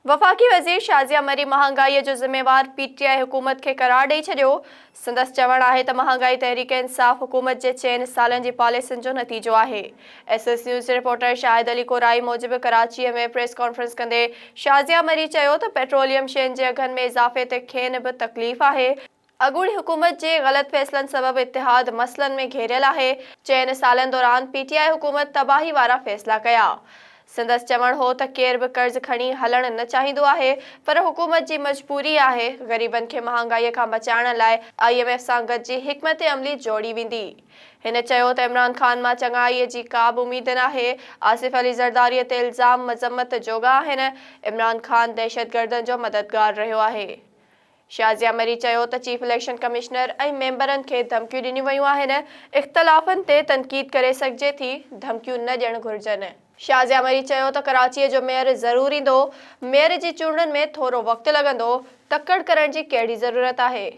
وفاقي وزير شازيه مري مهانگائي جو ذميوار پي ٽي آء حڪومت کي قرار ڏئي ڇڏيو. سندس چوڻ آهي ته مهانگائي تحريڪ انصاف حڪومت جي چئن سالن جي پاليسين جو نتيجو آهي. ايس ايس نيوز جي رپورٽر شاهد علي ڪورائي موجب ڪراچيء ۾ پريس ڪانفرنس ڪندي شازيه مري چيو ته پيٽروليم شين جي اگهن ۾ اضافي تي کين به تڪليف آهي، اڳوڻي حڪومت جي غلط فيصلن سبب اتحاد مسئلن ۾ گهيريل آهي، چئن سالن دوران پي ٽي آء حڪومت تباهي وارا فيصلا ڪيا. سندس چوڻ هو ته ڪير به قرض کڻي هلڻ نه چاهيندو آهي پر حڪومت جي مجبوري آهي، غريبن کي مهانگائي کان بچائڻ لاء I M F سان گڏجي حڪمت عملي جوڙي ويندي. هن چيو ته عمران خان مان چڱائي جي ڪا به اميد ناهي، آصف علي زرداري تي الزام مذمت جوڳا آهن، عمران خان دهشتگردن جو مددگار رهيو آهي. شازيه مري چيو ته چيف اليڪشن ڪمشنر ۽ ميمبرن کي ڌمڪيون ڏنيون ويون آهن، اختلافن تي تنقيد ڪري سگهجي ٿي، ڌمڪيون نه ڏيڻ گهرجن. شازيه مري چيو ته ڪراچيء جو ميئر ضرور ايندو، ميئر جي چونڊن ۾ ٿورو وقت لڳندو، تڪڙ ڪرڻ جي ڪهڙي ضرورت آهي.